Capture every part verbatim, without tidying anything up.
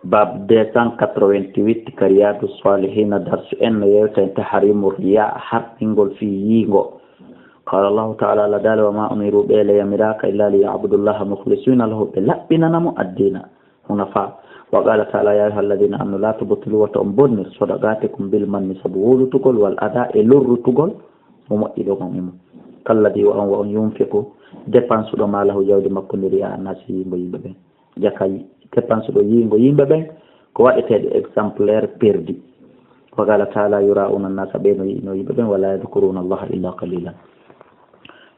Bab deux cent quatre-vingt-huit ka Riyadu Salihina, darsu en no yewta en tahrimu riya, harɗingol fii yiingo. Qala Allahu ta'ala, Allah daali, "Wa ma umiru, ɓe le yamiraaka illa li ya'budullaha mukhlisina lahu, ɓe laɓɓinana mo addina, hunafa." Wa qala ta'ala, "Ya ayyuha alladhina amanu la tubtilu, wata on bonnir, sadaqatikum bil manni, sabu wulutugol, wal adha, e lorrutugol, mo moƴƴi ɗo kon e mum. Kalladhi, wa on, wa on yunfiqu, dépense ɗo, malahu, jawdi makko ndi, riya annasi, yiingo yimɓe ɓen." Jaka dépense ɗo yiingo yimɓe ɓen, ko waɗeteeɗo exemplaire perdu. Wa qala ta'ala, "Yura'una annasa", ɓe no yi'ino yimɓe ɓen, "wa la yadhkuruna Allaha illa qalilan."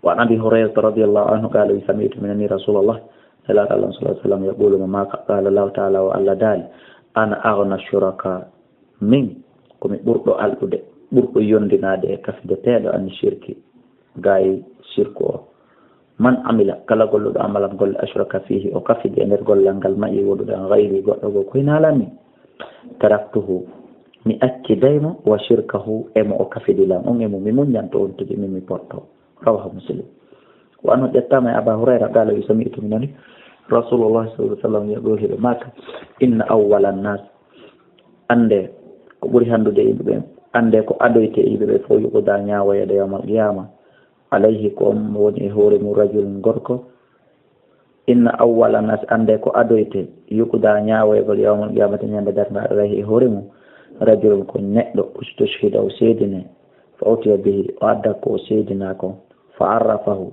Wa an Abi Hurayrata radiyallahu anhu qala, wi, "Sami'tu, mi nani Rasulallah, Nelaaɗo Allah sallallahu alaihi wasallam, yaqulu, mo maaka, qala Allahu ta'ala, o Allah daali, 'Ana aghna shuraka', min ko mi ɓurɗo alɗude, ɓurɗo yondinaade e kafideteeɗo an shirki, gaay shirku o. Man amila, kala golluɗo amalan golle, ashraka fihi, o kafidi e nder gollal ngal, ma'i, woɗude an, ghayri, goɗɗo goo ko hinaa lan min, taraktuhu, mi acciday mo, wa shirkahu, e mo o kafidi lan on e mum, mi muññanto on tigi, min mi potto." Rawahu Muslim. Wa anhu, ƴettaama e Aba Hurayra, qala, wi, "Sami'tu, mi nani Rasulullah sallallahu alaihi wasallam yaqulu, hiɗo maaka, 'Inna awwala an-nas', annde ko ɓuri hanndude e yimɓe ɓen, annde ko adoyte e yimɓe ɓen fof, yuqda, ñaawoyeede yawmal qiyama, alayhi, ko on woni e hoore mum, rajulun, gorko. Inna awwala nas, annde ko adoyte, yuqda, ñaawoyegol yawmal qiyamati, ñande darnga, alayhi, e hoore mum, rajulun, ko neɗɗo, ustushhida, o seedine, fa utiya bihi, o adda ko o seedina ko, fa arrafahu,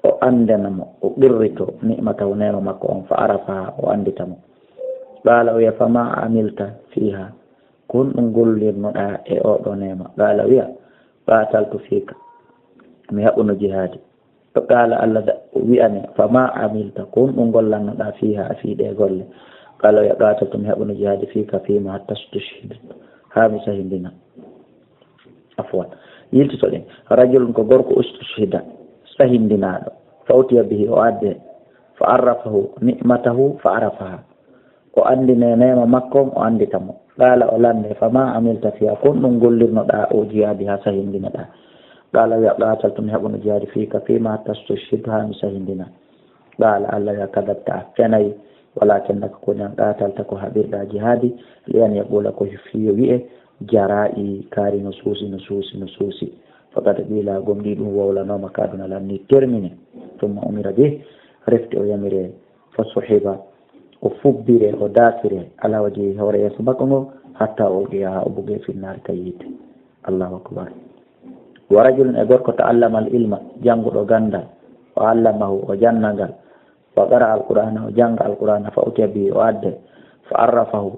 o anndana mo, o qirrito ni'matahu, neema makko on, fa arafaha, o anndita mo. Qala, o wiya, fama amilta fiha, ko honɗum gollirnoɗaa e oo ɗoo neema? Qala, o wiya, qataltu fika, mi haɓuno jihaadi. Qala, Allah da-, wi'ane, fama amilta, ko honɗum gollannoɗaa fiha, fii ɗee golle? Qala, o wiya, qataltu, mi haɓuno jihaadi, fika, fii ma, hatta stushhidtu, haa mi sahindina. Afwan. Yiltitoɗen. Rajulun, ko gorko, ustushhida, sahindinaaɗo. Fa utiya bihi, o adde. Fa arrafahu ni'matahu, fa arafaha. O anndine neema makko on, o anndita mo. Qala, o lande, fama amilta fiha, ko honɗum gollirnoɗaa oo jihaadi haa sahindinoɗaa? Qala, o wiya, qataltu, mi haɓuno jihaadi, fika, fii ma, hatta stushhidtu, haa mi sahindina. Qala, Allah wiya, kadabta, a fenay, walakinnaka, ko woni an, qatalta, ko haɓirɗaa jihaadi, li an yaqula, ko fii yo wi'e, jara'i, kaari no suusi, no suusi, no suusi. Faqad qila, gomɗii ɗum wowlanooma ka aduna lan ni, terminé. Thumma umira bih, refti o yamire, fa suhiba, o fubbire, o daasire, ala wajhi, hoore yeeso makko ngo, hatta ulqiya, haa o buge, fi nnaari, ka yiite. Allahu akbar. Wa rajulun, e gorko, ta'allama al-ilma, jannguɗo ganndal, wa allamahu, o janna ngal, wa qara'a al-Qur'ana, o jannga al-Qur'ana, fa utiya bihi, o adde, fa arrafahu,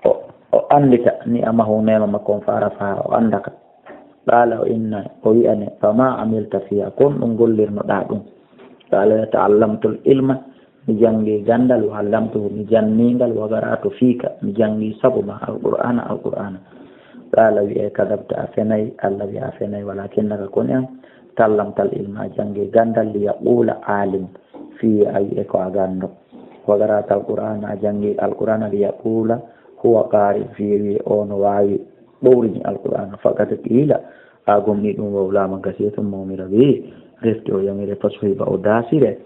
o, o anndita ni'amahu, neema makko on, fa arafaha, o anndaka. Qala, o inna, o wi'ane, fama amilta fiha, ko honɗum gollirnoɗaa ɗum? Qala, ta'allamtu al-ilma, mi janngi ganndal, wa allamtuhu, mi janni ngal, wa qara'tu fika, mi janngi sabu ma al-Qur'ana, al-Qur'ana. Qala, wi'e, kadabta, a fenay, Allah wi'a, a fenay, walakinnaka, ko woni an, ta'allamta al-ilma, a janngi ganndal, li yaqula alim, fii a wi'e ko a ganndo. Wa qara'ta al-Qur'ana, a janngi al-Qur'ana, li yaqula huwa qari, fii wi'e o no waawi, ɗowrini al-Qur'ana. Faqad qila, haa gomɗii ɗum wowlaama, gasi, thumma umira bihi, refti o yamire, fa suhiba, o daasire,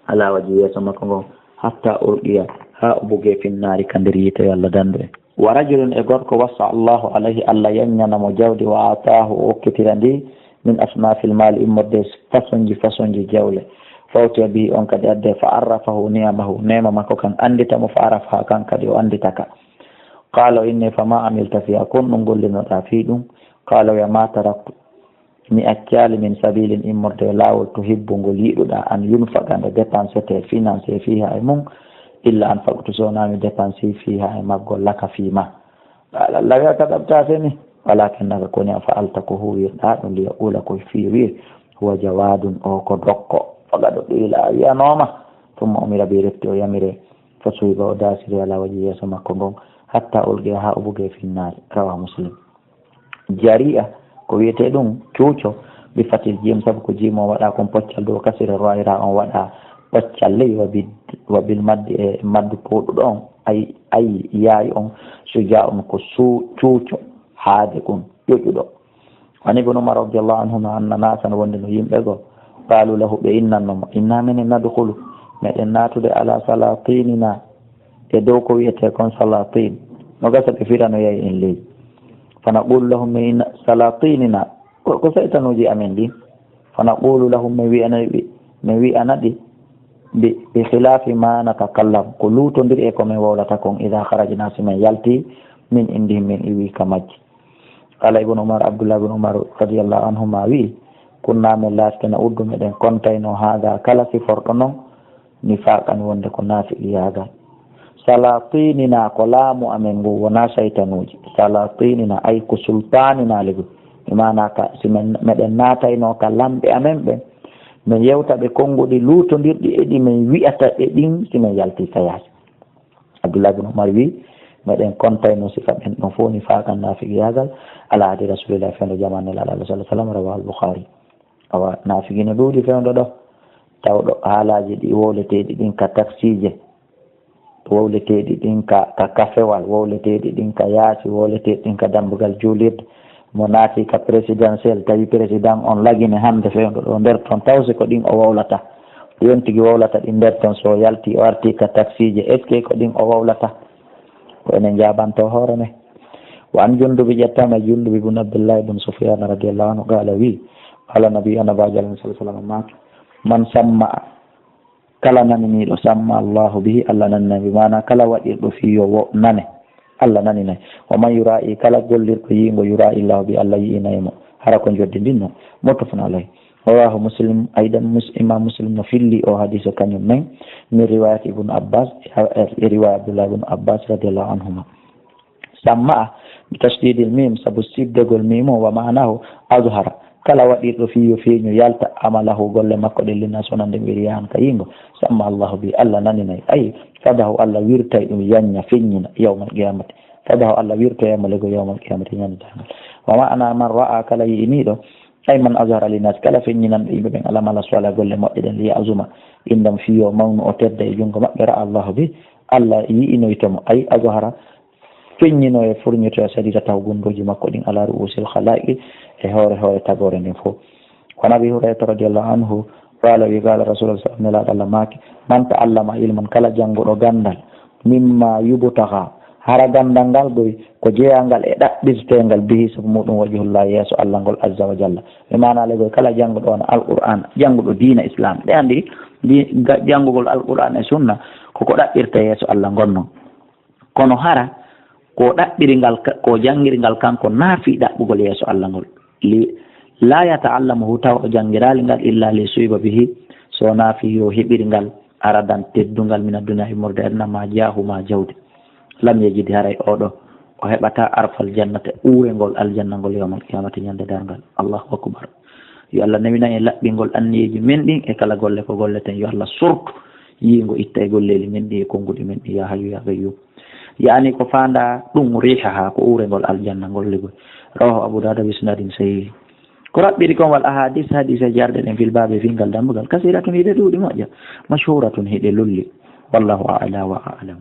ala wajhi, yeeso makko ngon, hatta ulqiya, haa o buge, fi nnaari, ka nder yiite, yo Allah danndu en. Wa rajulun, e gorko, wassa Allahu alayhi, Allah yaññana mo jawdi, wa ataahu, o okkitira ndi, min asnafil maali, immorde façonji façonji jawle. Fa utiya bihi, on kadi adde, fa arrafahu ni'amahu, neema makko kan anndita mo, fa arafaha, kan kadi o anndita ka. Qala, o inni, fama amilta fiha, ko honɗum gollirnoɗaa fii ɗum? Qala, wi'a, ma taraktu, mi accaali, min sabilin, immorde e laawol, tuhibbu, ngol yiɗuɗaa, an yunfaqa, nde dépensete, financé, fiha, e mum, illa anfaqtu, so wonaa mi dépensé fiha, e maggol, laka, fii ma. Qala, Allah wi'a, kadabta, a feni, walakinnaka, ko woni an, fa'alta, ko huuwirɗaa ɗum, li yaqula, ko fii wi'e, huwa jawadun, o ko dokko. Faqad qila, a wi'anooma. Thumma umira bihi, refti o yamire, fa suhiba, o daasiri, ala wajhi, yeeso makko ngon, hatta ulqiya, haa o buge, fi nnaari. Rawahu Muslim. Jari'a, ko wi'etee ɗum cuuco, bi fathil jiim, sabu ko jiim o waɗaa kon poccal dow, kasira, ro'ayra, on waɗaa poccal ley, wa bid-, wa bil maddi, e maddu pooɗuɗo on, ay, ay, yaayi on, sujaa on, ko suu-, cuuco, haade kun, ƴoƴuɗo. An Ibn Umar radiyallahu anhuma anna nasan, wonde no yimɓe goo, qaalu lahu, ɓe innanno mo, inna minen nadkhulu, meɗen naatude, ala salatinina, e dow ko wiyetee kon salatin. No gasa ɓe firanoyay en ley. Fa naqulu lahum min salatinina, ko, ko saytanuuji amen ɗin. Fa naqulu lahum, min wi'ana ɓe, min wi'ana ɗi, bi, bi khilafi ma natakallam, ko luutondir e ko min wowlata kon, ida kharajna, si min yalti, min indihim, min iwi ka majji. Qala Ibnu Umar, Abdullah ibn Umar radiyallahu anhuma wi'i, kunna, min laatike, na'uddu, meɗen kontayno, hada, kala siforɗo non, nifaqan, wonde ko naafiqiyaagal. Salatinina, ko laamu amen ngun, wonaa saytanuuji. Salatinina, ay ko sultanina ligu. Bi maana ka, si men, meɗen naatayno ka lamɓe amen ɓen, men yewta ɓe konnguɗi luutondirɗi e ɗi men wi'ata ɓe ɗin si men yalti ka yaasi. Abdullah bin Umar wi, meɗen kontayno sifa ɓen ɗon fof nifaqan, naafiqiyaagal, ala ahdi Rasulillah, fewndo jaman Nelaaɗo Allah sallallahu alaihi wasallam, rawahu al-Bukhari. Awa, naafiqi no ɗuuɗi fewndo ɗo, tawɗo haalaaji ɗi wowleteeɗi ɗin ka taksiije, wowleteeɗi ɗin ka, ka kafewal, wowleteeɗi ɗin ka yaasi, wowleteeɗi ɗin ka dambugal juulirde. Mo naati ka présidentiel, tawi président on lagine hannde fewndo ɗo nder ton, taw si ko ɗin o wowlata. Ɗi on tigi wowlata ɗin nder ton, so o yalti, o arti ka taksiije, est-ce que ko ɗin o wowlata? Ko enen jaabanto hoore men. Wa an Jundubi, ƴettama e Jundubi bun Abdullah bun Sufyan radiyallahu anhu, qala wi, qala Nabi, Annabi sallallahu alaihi wasallam maaki, man samma, kala naniniiɗo, samma Allahu bihi, Allah naninay, bi maana kala waɗirɗo fii yo wo nane, Allah naninay. Wa man yura'i, kala gollirɗo yi'ingo, yura'i Allahu bihi, Allah yi'inay mo. Hara ko njoddi ndin non. Muttafaqun alayh. Rawahu Muslim, aydan Mus-, Imam Muslim no filli o hadis o kañum men, min riwayat Ibn Abbas, e riwaya Abdullah ibn Abbas radiyallahu anhuma. Samma'a, bi tashdidil mim, sabu siddegol mim o, wa ma'anahu azhara. Kala waɗirɗo fii yo feeñu, yalta, amalahu, golle makko ɗen, linnas, wonande ɓe riyahan, ka yi'ingo. Samma Allahu bi, Allah naninay. Ay, fadahu, Allah wirtay ɗum, yanya, feññina, yawmal qiyamati. Fadahu, Allah wirtoyay mo lego yawmal qiyamati, ñande darngal. Wa ma'ana man ra'a, kala yi'iniiɗo, ay man azhara linnas, kala feññinanɗo yimɓe ɓen, al-amala salih, golle moƴƴe ɗen, li ya'zuma indahum, fii yo mawnu, o tedda e junngo maɓɓe, ra'a Allahu bi, Allah yi'inoyto mo. Ay azhara, feññino e furñito e sadida taw gunndooji makko ɗin ala ru'usil khalaiqi, e hoore hoore tagoore nden fof. Wa an Abi Hurayrata radiyallahu anhu, qala wi, qala Rasulullah sallallahu alaihi wasallam, Nelaaɗo Allah maaki, man ta'allama ilman, kala jannguɗo ganndal, mimma yubtaga, hara ganndal ngal goy ko jeyangal e ɗaɓɓirteengal bihi, sabu muɗum, wajhullah, yeeso Allah ngol, azza wa jalla. Mi maanaale goy kala jannguɗo on Alqur'aan, jannguɗo diina Islam. Ɗe anndi di-, ga-, janngugol Alqur'aan e Sunna ko ko ɗaɓɓirta yeeso Allah ngon non. Kono hara ko ɗaɓɓiri ngal ka-, ko janngiri ngal kanko naafi ɗaɓɓugol yeeso Allah ngol. Li, la yata'allamuhu, taw o janngiraali ngal, illa li yusiba bihi, so naafi yo heɓiri ngal, aradan, teddungal, mina dunya, immorde aduna, ma jaahu, ma jawdi. Lam yajid, haray oɗo, o heɓata arfal jannata, uurengol aljanna ngol, yawmal qiyamati, ñande darngal. Allahu akbar. Yo Allah newina en laɓɓingol anniyeeji men ɗin e kala golle ko golleten. Yo Allah sortu yiingo itta e golleeli men ɗi e konnguɗi men ɗi. Ya Hayyu ya Qayyum. Yaani ko faanda ɗum riihaha, ko uurengol aljanna ngol ligol. Rawahu Abu Dawud bi isnadin sahih. Ko raɓɓiri kon wal ahadis, hadis e jarɗe ɗen fil baabi, fii ngal dambugal, kasiratun, hiɗe ɗuuɗi moƴƴa, mashhuratun, hiɗe lolli. Wallahu a'la wa a'lam.